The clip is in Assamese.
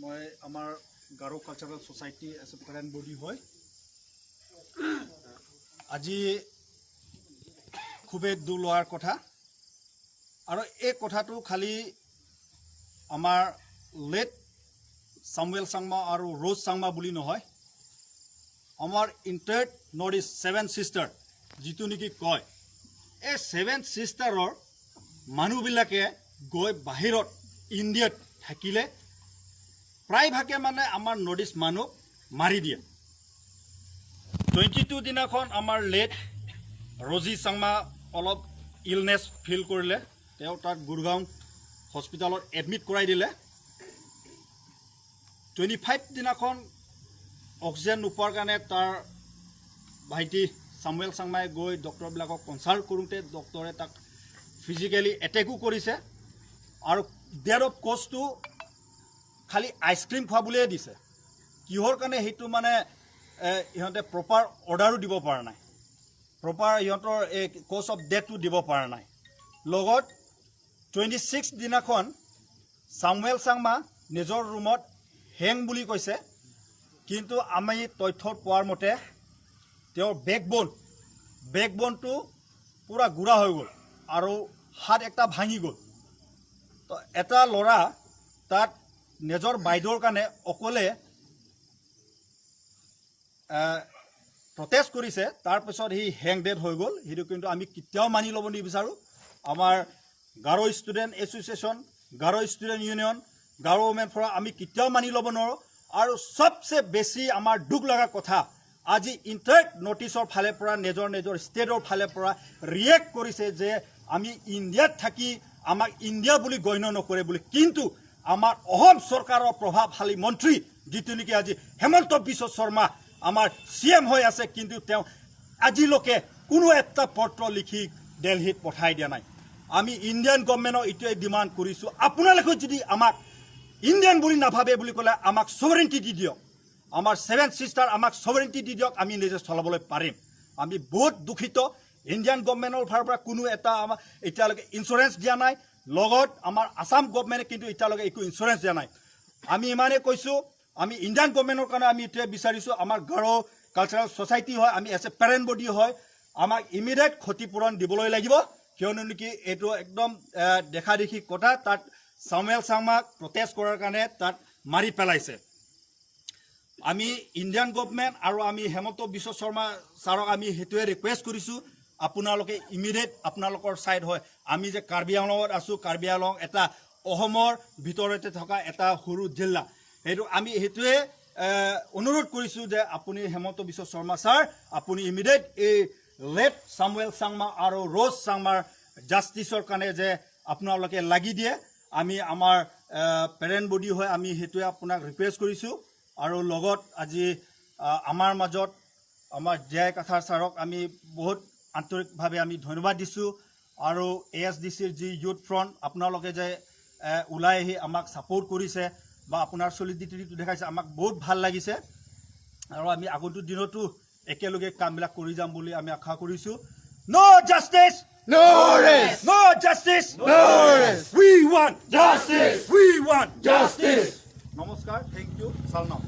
মই আমাৰ Garo cultural society as a parent body হয়। আজি খুবেই দুখ লোৱাৰ কথা আৰু এই কথাটো খালি আমাৰ লেট চামুৱেল চাংমা আৰু ৰ'জ চাংমা বুলি নহয়, আমাৰ entire north east seven sister যিটো নেকি কয়, এই ছেভেন ছিষ্টাৰৰ মানুহবিলাকে গৈ বাহিৰত ইণ্ডিয়াত থাকিলে প্ৰায়ভাগে মানে আমাৰ নৰ্থ ইষ্ট মানুহক মাৰি দিয়ে। 22 দিনাখন আমাৰ লেট ৰজি চাংমা অলপ ইলনেছ ফিল কৰিলে। তেওঁ তাত গুৰগাঁও হস্পিটেলত এডমিট কৰাই দিলে। 25 দিনাখন অক্সিজেন নোপোৱাৰ কাৰণে তাৰ ভাইটি চামুৱেল চাংমাই গৈ ডক্টৰবিলাকক কনচাল্ট কৰোঁতে ডক্টৰে তাক ফিজিকেলি এটেকো কৰিছে আৰু ডেথ অফ কজটো খালি আইচক্ৰীম খোৱা বুলিয়ে দিছে। কিহৰ কাৰণে সেইটো মানে ইহঁতে প্ৰপাৰ অৰ্ডাৰো দিব পৰা নাই, প্ৰপাৰ ইহঁতৰ এই কজ অফ ডেথটো দিব পৰা নাই। লগত 26 দিনাখন চামুৱেল চাংমা নিজৰ ৰুমত হেং বুলি কৈছে, কিন্তু আমি তথ্য পোৱাৰ মতে তেওঁৰ বেকবনটো পূৰা গুড়া হৈ গ'ল আৰু হাত একটা ভাঙি গ'ল। তো এটা ল'ৰা তাত নিজৰ বাইদেউৰ কাৰণে অকলে প্ৰটেষ্ট কৰিছে, তাৰপিছত সি হেং ডেথ হৈ গ'ল। সেইটো কিন্তু আমি কেতিয়াও মানি ল'ব নিবিচাৰোঁ। আমাৰ Garo student association, Garo student union, Garo women forum, আমি কেতিয়াও মানি ল'ব নোৱাৰোঁ। আৰু চবচে বেছি আমাৰ দুখ লগা কথা, আজি ইণ্টায়াৰ নৰ্থ ইষ্টৰ ফালে পৰা, নিজৰ নিজৰ ষ্টেটৰ ফালে পৰা ৰিয়েক্ট কৰিছে যে আমি ইণ্ডিয়াত থাকি আমাক ইণ্ডিয়া বুলি গণ্য নকৰে বুলি। কিন্তু আমাৰ অসম চৰকাৰৰ প্ৰভাৱশালী মন্ত্ৰী, যিটো নেকি আজি হেমন্ত বিশ্ব শৰ্মা আমাৰ চি এম হৈ আছে, কিন্তু তেওঁ আজিলৈকে কোনো এটা পত্ৰ লিখি দেলহিত পঠাই দিয়া নাই। আমি ইণ্ডিয়ান গভমেণ্টক এইটোৱে ডিমাণ্ড কৰিছোঁ, আপোনালোকে যদি আমাক ইণ্ডিয়ান বুলি নাভাবে বুলি ক'লে আমাক ছভাৰেণ্টি দি দিয়ক। আমাৰ ছেভেন ছিষ্টাৰ আমাক ছভাৰেণ্টি দি দিয়ক, আমি নিজে চলাবলৈ পাৰিম। আমি বহুত দুখিত। ইণ্ডিয়ান গভমেণ্টৰ ফালৰ পৰা কোনো এটা আমাক এতিয়ালৈকে এছিয়ৰেঞ্চ দিয়া নাই। লগত আমাৰ আছাম গভমেণ্টে কিন্তু এতিয়ালৈকে একো এছিয়ৰেঞ্চ দিয়া নাই। আমি ইমানেই কৈছোঁ, আমি ইণ্ডিয়ান গভমেণ্টৰ কাৰণে আমি এইটোৱে বিচাৰিছোঁ, আমাৰ গাৰো কালচাৰেল ছ'চাইটি হয়, আমি এজ এ পেৰেণ্ট বডি হয়, আমাক ইমিডিয়েট ক্ষতিপূৰণ দিবলৈ লাগিব। কিয়নো নেকি এইটো একদম দেখা দেখি কথা, তাত চামুৱেল চাংমাক প্ৰটেষ্ট কৰাৰ কাৰণে তাত মাৰি পেলাইছে। আমি ইণ্ডিয়ান গভমেণ্ট আৰু আমি হেমন্ত বিশ্ব শৰ্মা ছাৰক আমি সেইটোৱে ৰিকুৱেষ্ট কৰিছোঁ, আপোনালোকে ইমিডিয়েট আপোনালোকৰ ছাইড হয়। আমি যে কাৰ্বি আংলঙত আছোঁ, কাৰ্বি আংলং এটা অসমৰ ভিতৰতে থকা এটা সৰু জিলা। সেইটো আমি সেইটোৱে অনুৰোধ কৰিছোঁ যে আপুনি হেমন্ত বিশ্ব শৰ্মা ছাৰ, আপুনি ইমিডিয়েট এই লেট চামুৱেল চাংমা আৰু ৰ'জ চাংমাৰ জাষ্টিছৰ কাৰণে যে আপোনালোকে লাগি দিয়ে। আমি আমাৰ পেৰেণ্ট বডি হৈ আমি সেইটোৱে আপোনাক ৰিকুৱেষ্ট কৰিছোঁ। আৰু লগত আজি আমাৰ মাজত আমাৰ জে আই কাথাৰ ছাৰক আমি বহুত আন্তৰিকভাৱে আমি ধন্যবাদ দিছোঁ। আৰু এ এছ ডি চিৰ যি ইউথ ফ্ৰণ্ট, আপোনালোকে যে ওলাই আহি আমাক ছাপৰ্ট কৰিছে বা আপোনাৰ চলিডিটিটো দেখাইছে, আমাক বহুত ভাল লাগিছে। আৰু আমি আগন্তুক দিনতো একেলগে কামবিলাক কৰি যাম বুলি আমি আশা কৰিছোঁ। No justice, No rest! No justice, No rest! We want Justice! We want Justice! নমস্কাৰ, thank you, চালনাম।